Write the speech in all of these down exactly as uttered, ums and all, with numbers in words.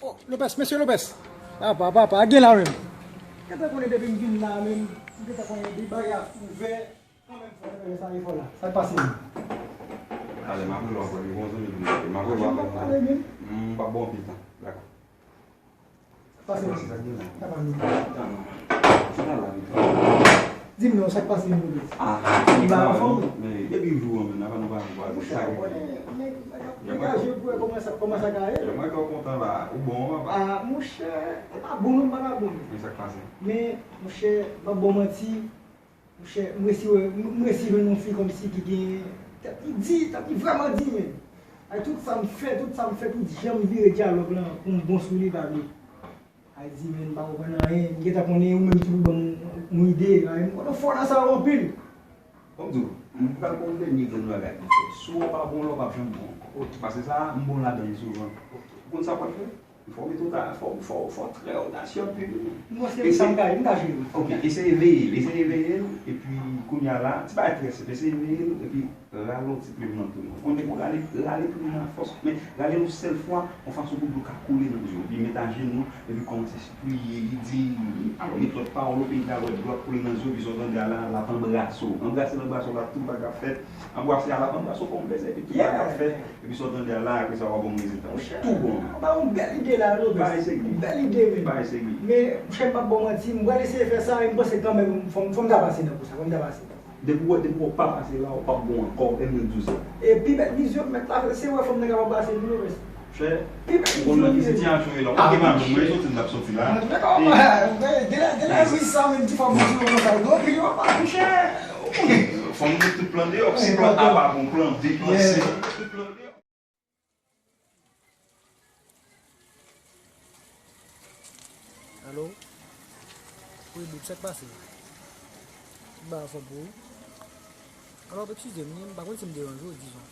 Oh, Lopez, mesye Lopez. Apa, apa, apa, gen la menm. Gentan konnen depi m vin la menm, m gentan konnen de bagay ap ouvè. Kanmenm, fò nou fè sa efò la. Sa k pase menm? Talè, m ap rele w ankò, gen yon zanmi pou m rele. M ap rele w ankò. M ap pale menm. M p ap ba w anpil tan. Dakò. Sa k pase menm? Sa k gen la? Sa k pase menm? Tan non. Sa la, la, li fè. Di m non, sa k pase menm pou li? Ah, li pa anfòm? Men, depi jou an menm, apa nou pa kwaze. Monchè, ou konnen, nèg, nèg ap degaje pou wè kòman sa, kòman sa ka ye. Mwen twò kontan la. Ou bon, papa? Ah, monchè, e pa bon non, m pa ka bon. Men sa k pase? Men, monchè, m p ap ba w manti. Monchè, m resi wè, m, m resi jwenn yon fi kòmsi ki gen tèt li di, tèt li vrèman di, men. Ay, tout sa m fè, tout sa m fè, tout jan m vire dyalòg lan pou m bon sou li, pa vle. Ay, di, men, m pa konprann anyen. M gentan konnen ou menm ki pou ban m yon ide. Ay, m konnen w fò nan sa yo anpil. Bon, m di w, m pral ba w yon dènye grenn bagay pou w fè. Si w pa bon la, w p ap janm bon ankò. Paske sa, m bon ladan li souvan. Ou konn sa w pral fè? Fò w mete w ta, fò, fò, fò w trè odasye anpil wi. M panse m ka, m ka jere. Ok, eseye veye l, eseye veye l, epi kounye a la, ti bagay trè senp, eseye veye l, epi rale yon ti plim nan plim nan. Ou konn depi w rale, rale plim nan a fòs, men rale l yon sèl fwa, yon fason pou dlo ka koule nan zye w, epi met ajenou, epi kòmanse priye, li di, alò, met lòt pawòl, epi la wè dlo ap koule nan zye w, epi sa w tande a la, l ap anbrase w. Anbrase l, anbrase w la, tout bagay ap fèt. Anbrase a la, anbrase w kòm bezwen, epi tout bagay ap fèt. Epi sa w tande a la, apre sa, w a ban m rezilta. Monchè, tout bon. Ou ba yon bèl ide la, Lopez. Bagay serye. Bèl ide, men. Bagay serye. Men, monchè, m p ap ba w manti, m pral eseye fè sa, e m panse kanmenm, fò m, fò m ta pase nan kou sa, fò m ta pase. Depi w wè, depi w pa pase la, w p ap bon ankò, e m menm di w sa. E pi bèl vizyon m mèt la fè, se wè fò m ta kapab pase tou, Lopez. Chè, ou konn nan ki sitiyasyon ye la. Ou pa gen madanm, mwen soti m t ap soti la. Antouka, antouka, genlè, genlè, wi, sa menm ti fòm di yo konsa. Yo pile yo pa touche. Fò nou met tout plan deyò. Si plan A pa bon, plan B, plan C. Tout plan deyò. Alo? Wi, Bout, sa k pase? Tout bagay anfòm pou ou? Alò, eskize m, m pa konn si m deranje w, dizon.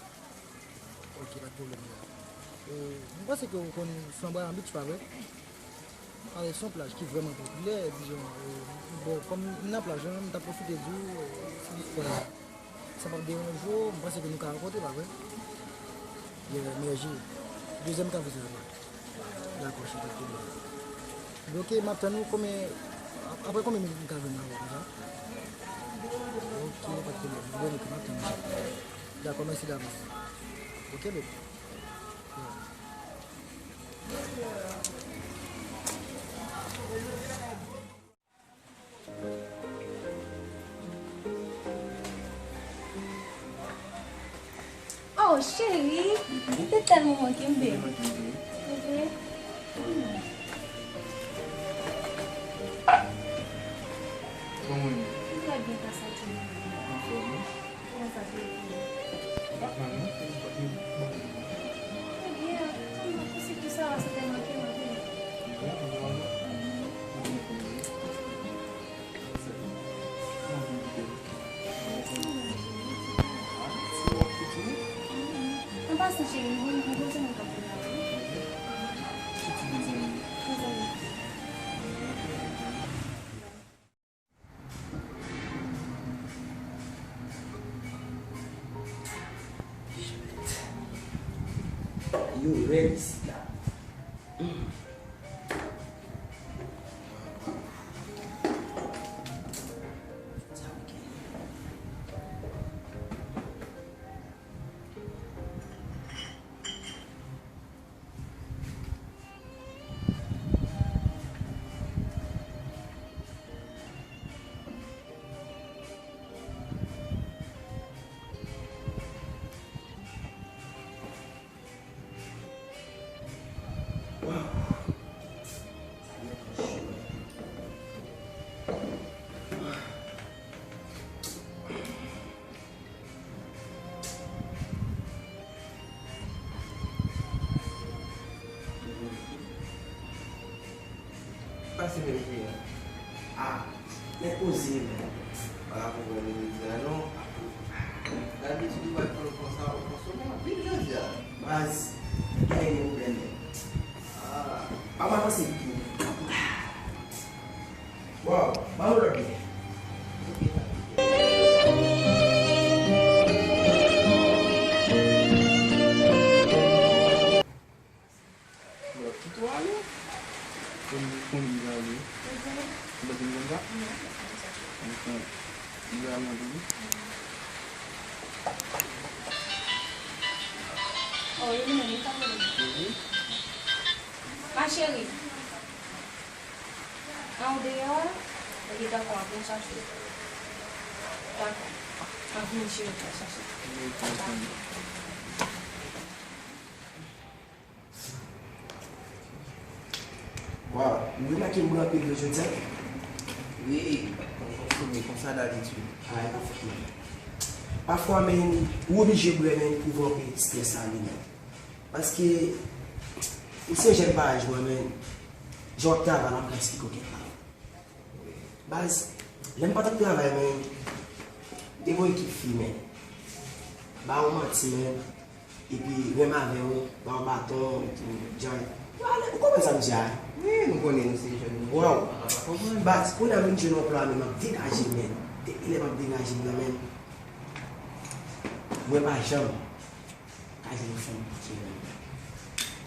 Ok, pa t pwoblèm la. E, m panse ke w konn Flamboyant Beach, pa vre? Alò, se yon plaj ki vrèman popilè, dizon. E, bon, kòm m nan plaj lan, m t ap pwofite di w, e, si w fè sa p ap deranje w, m panse ke nou ka rankontre, pa vre? Yeah, mèsi. Dezyèm kafe sa, vre. Dakò, chè, pa t pwoblèm. Ebyen, ok, m ap tann ou konbyen, ap-, apre konbyen minit m ka jwenn avè w konsa? Ok, pa t pwoblèm. Ebyen, ok, m ap tann ou, chè. Dakò, mèsi davans. Ok, baby. Yeah. Oh, cheri, te tèlman manke m, baby. Ok. Kòman w ye? Trè byen, pa sa, cheri. Anfòm, wi. Kòman sa te ye? Pa mal, non. Trè byen, kòman, kòman sa te manke m anpil? An pasan, cheri, m konn, m konn se mwen k ap vin la, wi. Mezanmi. Yo rèd isit la. Pase menm kou a. Ah, men koze menm. Pa ka konprann li di a non. Dabitid ou pa t konn konsa, ou konsome anpil jodi a. Baz, gen yon pwoblèm menm. Ah, pa avanse tou. Wow, ba yo lòt men. Ou ale? Konn, konn li ale. Ou pa konn konn sa? Li ale nan tou. Oh, li menm, li ka vini. Ma chérie. An ou deyò, ok, dakò, m ap vin chache w. Dakò. M ap vin cheri, m ap chache w. Dakò. Waw, ou remake m blan anpil wi jodi a? Wi, konfime konsa dabitid. Ay, pa fòt mwen. Pafwa, men, ou oblije bwè, men, pou vanpe estrès la li menm. Paske, ou se jèn parèy mwen, men, jan w ap travay la, m ka eksplike w kèk bagay. Baz, lè m pa t ap travay, men, m te gon ekip fi, men, ba yo manti, men, epi renmen avè yo, ba yo baton, epi, jan, yo ale, ou konprann sa m di a? Wi, nou konnen nou se jèn, nou. Waw. Baz, kounye a m vin jwenn yon anplwa, men, m ap degaje m, men. Depi lè m ap degaje m nan, men, mwen pa janm ka jwenn yon fanm pike, men.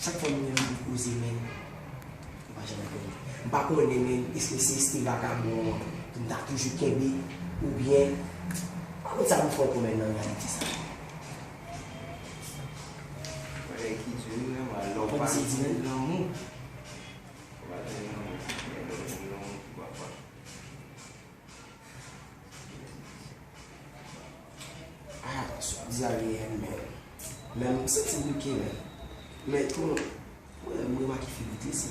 Chak fwa m wè yon moun koze, men, m pa janm konnen. M pa konnen, men, èske se, se vakabon an pou m ta toujou kenbe, oubyen, pa konn sa pou m fè ankò, men, nan reyalite sa. Bagay ki di wi, men, lè w pa jwenn lanmou, ou pa jwenn lanmou, men lè w jwenn lanmou, ou pa pa. Ah, sa w di a reyèl, men. Men m santi m bouke, men. Men tou, mwen, mwen remake figi w trese.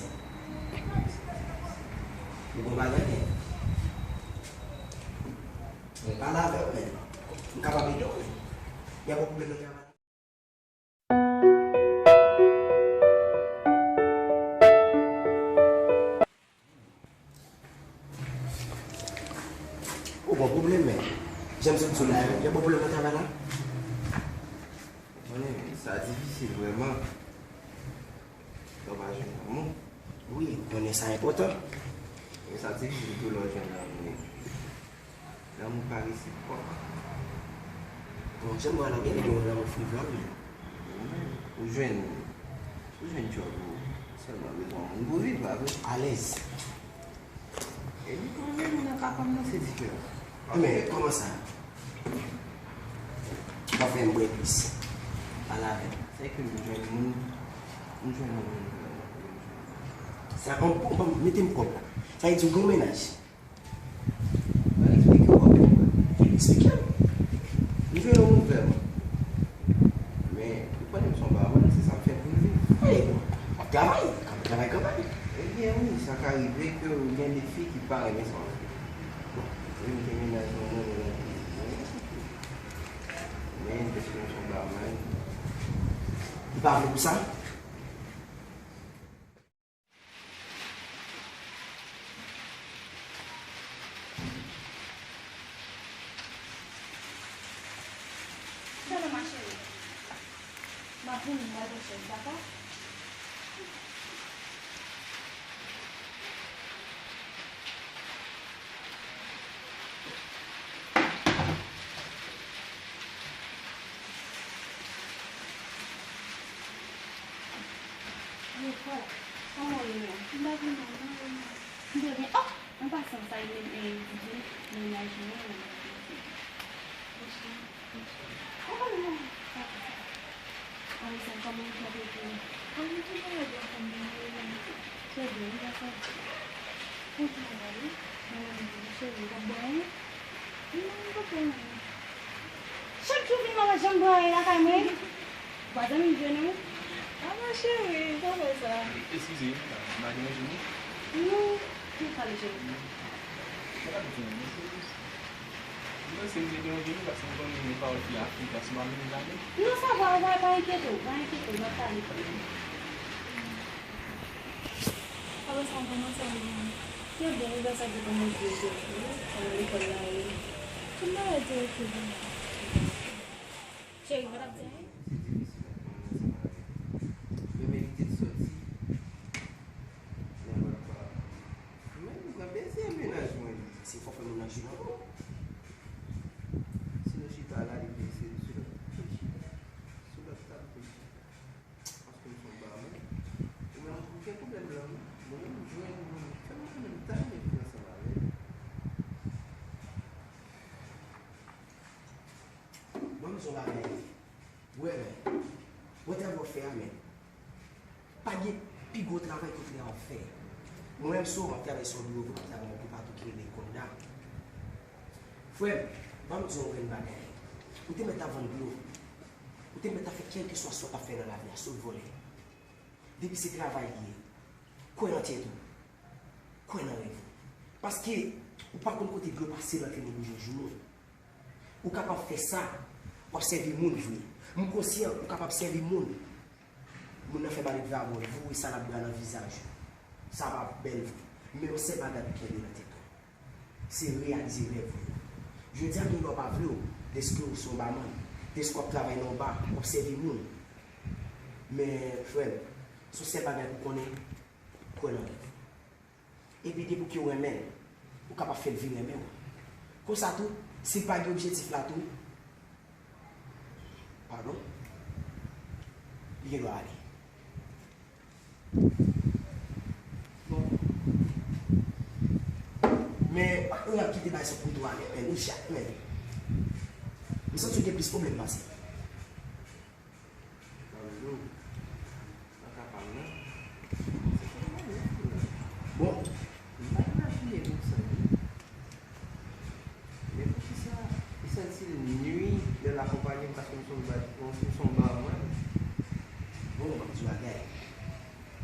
Ou gon bagay, men. Mwen pale avè w, men. M kapab ede w, men. Y a pa pwoblèm nan travay la. Ou gon pwoblèm, men. Jan m sot di w la, gen pwoblèm nan travay la? Konnen, sa difisil vrèman. Lè w pa jwenn lanmou. Wi, ou konnen sa enpòtan. Men sa difisil tou lè w jwenn lanmou wi. Lanmou pa resipwòk. Bon, jan m wè la, gen de gen yon lanmou frivòl, men. Ou jwenn, ou jwenn djòb ou sèlman bezwen yon moun pou viv, pa vre? Alèz. Epi pou mwen menm nan ka pa m nan se diferan. Men, kòman sa? Ou pa fè m bwè plis. Pale avè m. Se ke m jwenn moun, m jwenn yon moun vrèman. Sa, on, on, mete m kòb la. Sa vle di ou gen yon mennaj? Mwen eksplike w, w ap konprann. Eksplike m. M jwenn yon moun vrèman. Men, ou konnen m se yon bawon, se sa m fè pou m viv. Wi, w ap travay, w ap travay kanmenm. Ebyen wi, sa ka rive ke ou gen de fi ki pa renmen sa w fè. Wi, m gen mennaj mwen, mwen renmen anpil. Men, dèske m se yon bawon. Li pa vle pou sa? Talè, ma chérie. M ap vini, m pral pran chèz, dakò? Alo, frè, kòman w ye menm? M pa pi mal non, e ou menm? M trè byen. Oh! An pasan, sa e menm, e, Didi, mennaj mwen, mennaj mwen. Monchè. Kòman w ye? Sa va, sa va. Alisa, kòman w ye, kòman w ye? Kòman w ye, kòman w ye, kòman w ye? Trè byen, wi, sa va. Kontan wè w, wi. Mwen menm tou, cheri, w ap bwè anyen? Non, m poko anyen. Chak jou w vin la, w pa janm bwè anyen lakay mwen. Ou pa janm vin jwenn mwen. A, ma chérie, pa fè sa. Eskize, m pa deranje nou? Non, nou pale, cheri. Sa pa bezwen, non, cheri. M panse m te deranje nou paske m konnen pawòl fi a fèb, paske m pa vin la menm. Non, sa va, ou pa, pa enkyete w, pa enkyete w, n ap pale kanmenm. Alò, sa w kòmanse a, mwen? Trè byen, wi, sa te kòmanse jodi, wi, lekòl la, wi. Tout bagay te oke pou mwen. Cheri, ou pa t ap di anyen? Yo merite soti. Nenpòt pa. Mwen, mwen bezwen mennaj mwen. Se fò fè moun nan jwi nan ou. Si nou chita la, li vle se sou lòt, sou lòt tab pou chita. Paske m se yon bawon. Ou menm, ou gen pwoblèm Ou jwenn moun, fè m mwen menm ta vle viv ansanm avè l. Ban m di w yon bagay. Wè, men. Whatever w fè a, men. Pa gen pi gwo travay ke travay w fè. Mwen menm, si w ap travay sou yon biwo, w ap travay yon gwo patwon ki rele konda. Frè m, ban m di w yon grenn bagay. Ou te mèt ap vann dlo. Ou te mèt ap fè kèlkeswa sa w t ap fè nan lavi a, sot vòlè. Depi se travay li ye, kwè nan tèt ou. Kwè nan rèv ou. Paske ou pa konn kote dlo pase nan tini boujon jou moun. Ou kapab fè sa, w ap sèvi moun vre. M konsyan ou kapab sèvi moun. Moun nan fè balèt vagabon, voye salabra nan vizaj ou. Sa pa bèl vre. Men yon sèl bagay pou kenbe nan tèt ou. Se reyalize rèv ou yo. Jodi a, gen lè w pa vle w, dèske w se yon baman, dèske w ap travay nan yon ba, w ap sèvi moun. Men, frè m, se yon sèl bagay pou konnen, kwè nan rèv ou. Epi depi ke w renmen l, ou kapab fè l vin renmen w. Konsa tou, si l pa gen objektif la tou, padon, li gen dwa ale. Bon. Men, pa t nou ap kite bay sòt pito a, men, men, nou chat, men. M santi w gen plis pwoblèm pase m. Manmi, m pa kapab non. Se pa manmi, non. Bon. M pa imajine konsa, non. Men poukisa li santi l nui lè l akonpaye m paske m se yon ba-, m se yon baman? Bon, m ap di w bagay.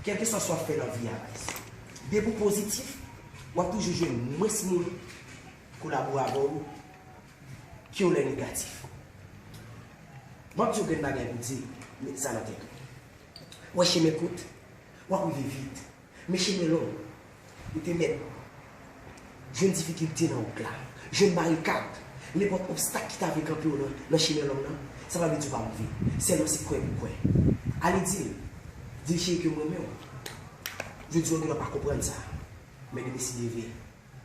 Kèlkeswa sa w ap fè nan vi a, guys, depi w pozitif, w ap toujou jwenn mwens moun kolabore avè w ke w lè negatif. M ap di w grenn bagay pou di, met sa nan tèt ou. W wè chemen kout, w ap rive vit. Men chemen long, ou te mèt jwenn difikilte nan wout la, jwenn barikad, nenpòt obstak ki ta vle kanpe w nan, nan chemen long nan, sa pa vle di w pa move. Sèlman se kwè pou kwè. Ale di l, di l cheri ke m renmen w. Jodi a, w gen dwa pa konprann sa, men demen si Dye vle,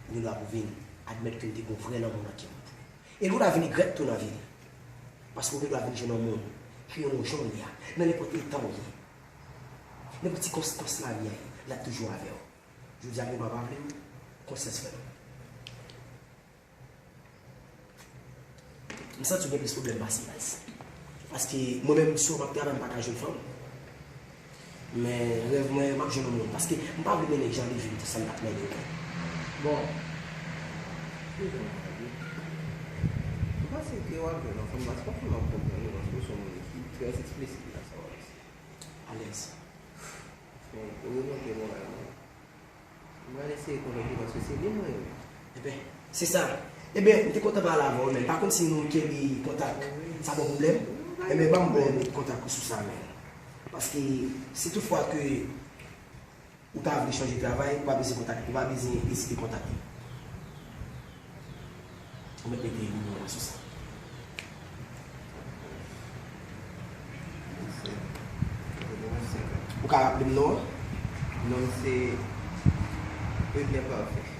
ou gen dwa pou vin admèt ke m te gen yon vrè lanmou nan kè m pou ou. E lè w ta vin regrèt tou nan vi l. Paske w gen dwa vin jwenn yon moun ki renmen w jan w ye a, nan nenpòt eta w ye. Nenpòt sikonstans lavi a ye, l ap toujou avè w. Jodi a, gen dwa pa vle w, konsyans fè l. M santi w gen plis pwoblèm pase m, guys. Paske mwen menm, si w ap travay, m pa ka jwenn fanm. Men rèv mwen, m ap jwenn yon moun. Paske m pa vle mennen jan de vi m te sanm t ap mennen yo. Bon. Ou panse ke w ap jwenn yon fanm, paske w ap fè m ap konprann ou, paske w se yon moun ki trè eksplisit nan sa w ap di. Alèz. Bon, ou remonte moral mwen. Mwen eseye konvèk li paske se li mwen renmen. Ebyen, se sa. Ebyen, m te kontan pale avè w, men pa konn si nou kenbe kontak. Sa pa pwoblèm. Ebyen, ban m ba w kontak ou sou sa, men. Paske, si toutfwa ke ou ta vle chanje travay, ou pa bezwen kontakte, ou pa bezwen ezite kontakte m. Ou mèt mete nimewo mwen sou sa. Ou ka raple m non an? Non m se Edner Parfait.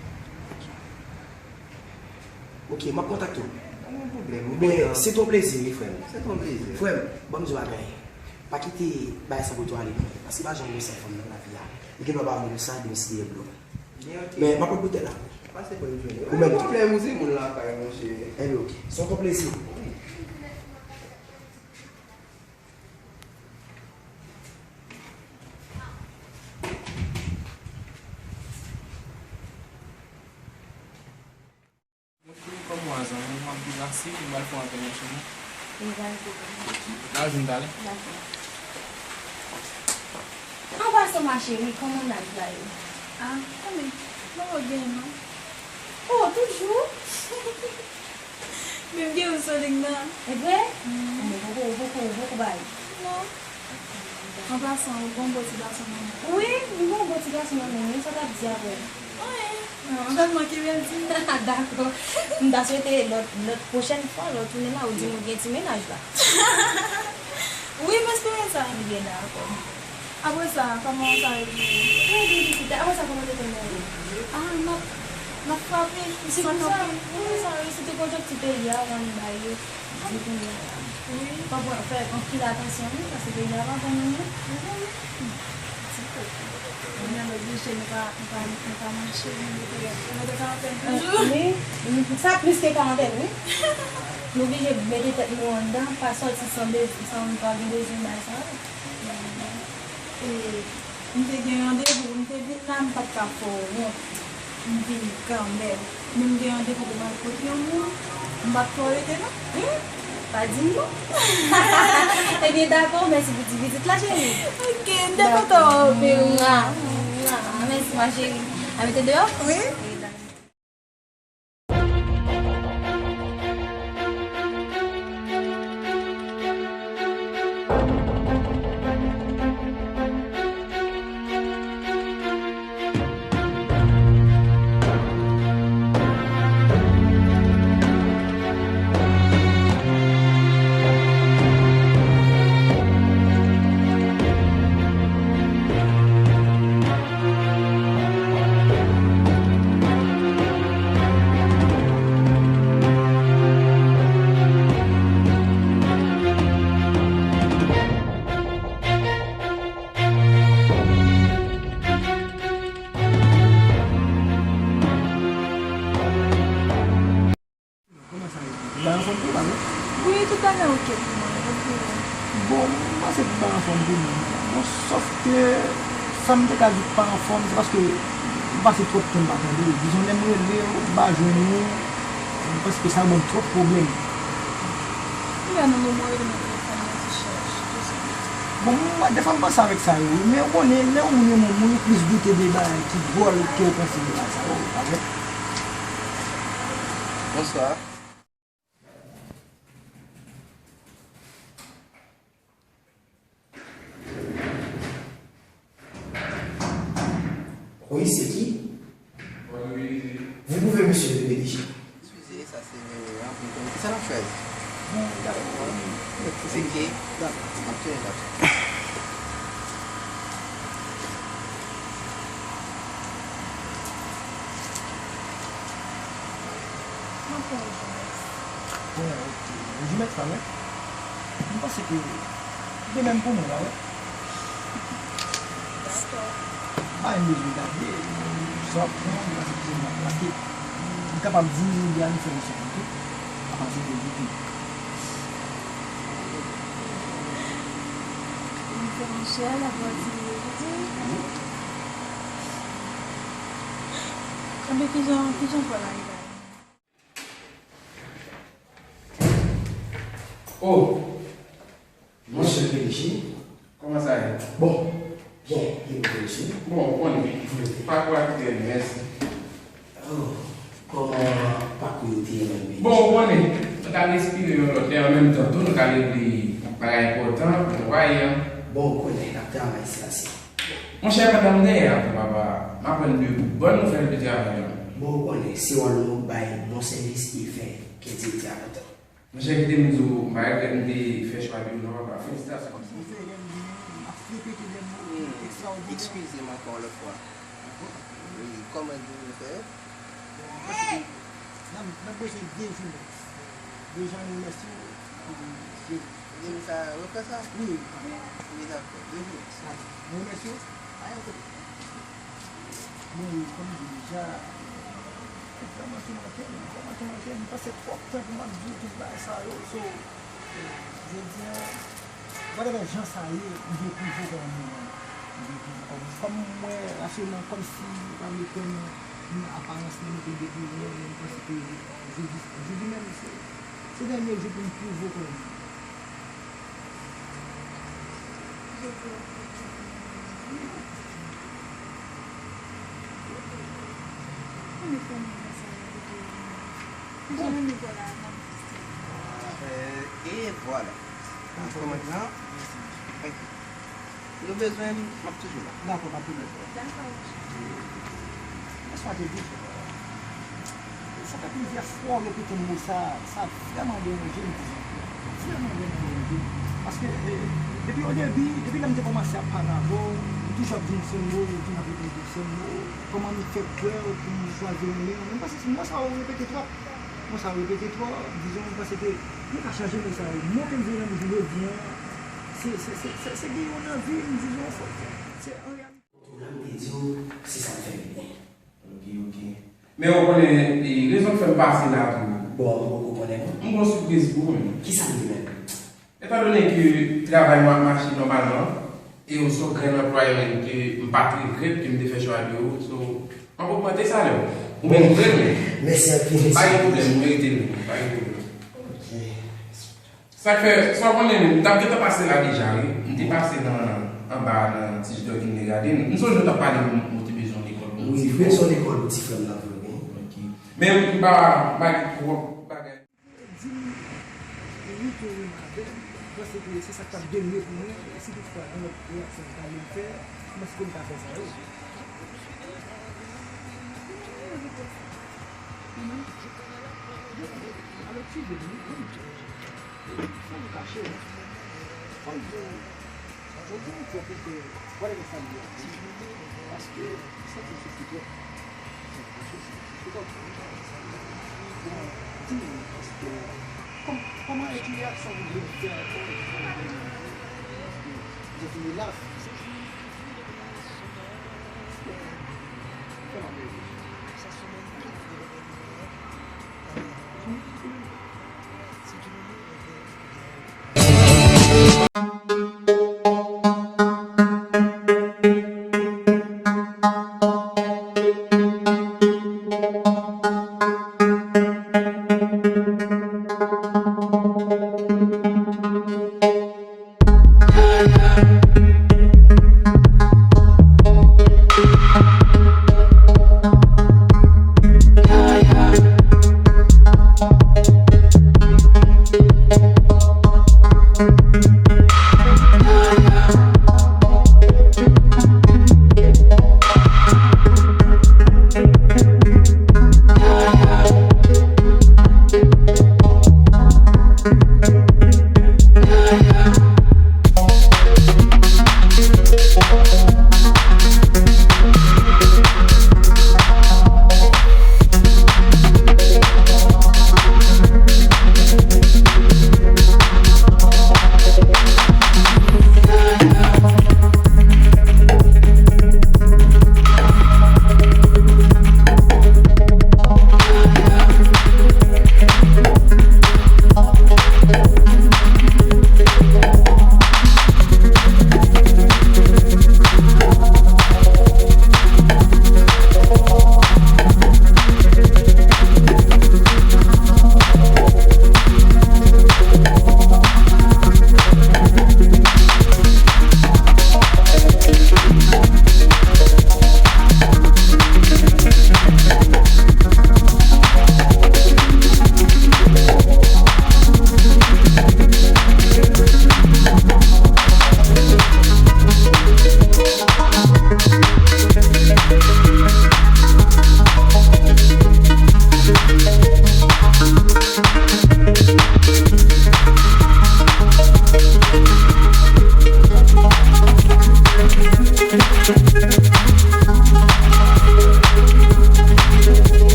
Ok, m ap kontakte w. Pa gen pwoblèm, m kontan. Men, se t on plezi, wi, frè m. Se t on plezi. Frè m, ban m di w bagay. Pa kite bagay sa pote w ale non. Paske pa janm gen san fanm nan lavi a. Li gen dwa pa vle konsa, demen si Dye vle w. Men, m ap pot boutèy la. Pase pran yon jounen. Ou menm tou. Pwoblèm ou se moun lakay, monchè. Ebyen, ok. Se yon plezi. Monchè, kòm w a zanmi, m ap delase, m pral fè yon apèl nan chanm nan. Li pa gen pwoblèm. N a jwenn talè. Dakò. An pasan, ma chérie, kòman naj la ye? Ah, tanmen, mwen wè w genyen non. Oh, toujou? Men m gen yon sou ling nan. E vre? Mhm. Men poko, poko, poko bay. Non. An pasan, ou gon gwo ti gason nan men. Wi, m gon gwo ti gason nan men, men sa w t ap di apre? Anyen. Sèlman kenbe l di m. Dakò. M ta swete lòt, lòt pwochèn fwa, lè w tounen la, ou di m ou gen ti mennaj la. Wi, m espere sa. Ebyen, dakò. Apre sa, kòman sa ye? Trè byen, pitit. Apre sa, kòman te konn ye? Ah, m ap, m ap frape. Se konsa, wi, sa, wi, se te konjonkti peyi a, w konn bagay yo. Di kounye a la. Wi. Fò w fè anpil atansyon, wi, paske peyi a pa bon non, non. Wi. Ti kote. Kounye a, lòt Cheri, nou pa, nou pa, nou pa mache, nou mete, nou mete karantèn toujou. Wi, sa plis ke karantèn, wi. Nou oblije mete tèt nou anndan, pa sòti san de, san nou pa gen bezwen bay sa yo. E, m te gen randevou, m te vin la, m pa t ka fè w wont. M vin kanmenm. Men m gen randevou pou m al kot yon moun. M p ap twò rete non. Hmm? Pa di m non. Ebyen, dakò, mèsi pou ti vizit la, cheri. Ok, m te kontan wè w, Mwa, mwa. Mèsi, ma chérie. A mete deyò? Wi. Kòman sa ye? Tout bagay anfòm pou ou, pa vre? Wi, tout bagay oke pou mwen, oke. Bon, m panse tout bagay anfòm pou mwen. Bon, sòf ke sa m te ka di k pa anfòm, se paske m pase twòp tan m pa tande w. Dizon, lè m rele w, m pa jwenn ou, m panse ke sa ban m twòp pwoblèm. Kounya nan moman w rele mwen telefòn nan ti chèch, je sais pas. Bon, m, dèfwa m panse avèk sa yo, wi. Men ou konnen, lè yon moun renmen yon moun, ou plis doute de bagay ki dwòl ke w panse de bagay sa yo, pa vre? Bonswa. Oui, c'est qui? Vous pouvez, monsieur le P D G. Excusez, ça c'est un peu comme ça, la fraise. Bon, d'accord. Ok. D'accord. Ok, d'accord. Bon, ok. Rejimèt sa, wi. M panse ke de menm pou mwen, pa vre? Dakò. Pa menm bezwen gade, sa w ap pran, m panse ke se mwen, paske m kapab di, li a nou fè yon sèl tou, apa se pou di tou. Li fè yon sèl, apa di, li di. Wi. Anben, kijan, kijan Pòl arive a? Oh, monchè Felichi. Kòman sa ye? Bon, byen, byen, Felichi. Bon, ou konnen. Pakou a te trè byen, mèsi. Oh, kòman pakou yo te ye menm, Felichi? Bon, ou konnen, nou ka respire yon lòt lè, an menm tan tou, nou ka regle bagay enpòtan pou nou pa ye an. Bon, ou konnen, n ap travay, se ase. Monchè, pandan m dèyè a, tonton papa, m aprann de bòn nouvèl de travay la. Bon, ou konnen, se wòl nou bay bon sèvis e fè kè direktè a kontan. Monchè, kite m di w, m pa regrèt m te fè chwa de w, tonton papa. Felisitasyon. Mwen fè lè m vini, m ap repete de mo ekstraòdinè. Eskize m ankò yon lòt fwa. Wi, kòman di w fè? Bon, paske n ap, n ap bezwen de jounen. Deja, nou remèsye w. Di m sa, refè sa? Wi. Wi, dakò. Deja. Sa, nou remèsye w. Pa gen pwoblèm. Men, kòm m di deja, enfòmasyon manke m, enfòmasyon manke m, m pase twòp tan pou m ap di w tout bagay sa yo. So, jodi a, whatever jan sa ye, m vle pwouve w kòm yon moun. M vle pwouve w kòm, kòm m wè, rasyonman, kòmsi ou pa vle kwè nan, nan aparans li, nou te depi lwen, men m panse ke jodi, jodi menm, se, se dènye jou pou m pwouve w kòm yon moun. E vwala. Kòmandan. Ok. Si nou bezwen m, m ap toujou la. Dakò, pa pwoblèm. Dakò. Lè sa te di, sa fè plizyè fwa w repete mo sa, sa vrèman deranje m, dizon. Vrèman, vrèman deranje m. Paske, eh, depi o debi, depi lè m te kòmanse ap pale avè w, ou toujou ap di m se mo, ou toujou ap repete se mo, kòman m fè kwè w pou m chwazi renmen w. Men m panse se mo sa yo repete twòp. Mo sa yo repete twòp, dizon, m panse ke nou ka chanje mo sa yo. Mo ke m vle nan jodi a, se, se, se, se, se gen yon nan vi m, dizon, fò, se an reyalite. Kote w la, m te Di w, se sa m fè vini. Ok, ok. Men ou konnen, e, rezon k fè m pase la tou. Bon, m poko konnen non. M gon sipriz pou ou menm. Kisa m gen menm? Etandone ke travay mwen ap mache nòmalman, e ou se yon grenn anplwaye menm ke m pa t regrèt ke m te fè chwa de ou, so, m ap ogmante salè w. Ou menm vre menm. Mèsi anpil, mèsi. Pa gen pwoblèm, ou merite l menm, pa gen pwoblèm. Ok. Sa k fè, sa w konnen, m t ap gentan pase la deja, wi. M te pase nan, anba, nan ti jidò Kindergarten. M sonje w t ap pale m, ou te bezwen yon lekòl pou yon ti frè. Wi, m bezwen yon lekòl pou ti frè m nan, vre, wi. Ok. Men m pa, m pa gen twòp bagay. Di m, wi, ke wi, m avè m. Panse ke se sa k t ap de mye pou mwen. E si toutfwa, gen lòt reyaksyon m ta vle fè, kòman èske m ka fè sa, wi? Alò, ti jèn, wi, wi. Fò m kache w. Fò m di w, mwen di w fò pou ke whatever sa m di a, paske m santi w soufri twòp. M santi w soufri twòp. Bon, di m, paske kòm-, kòman e ki reyaksyon w vle fè? Paske m fini la. Fè m ap reflechi.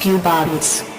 Few bodies.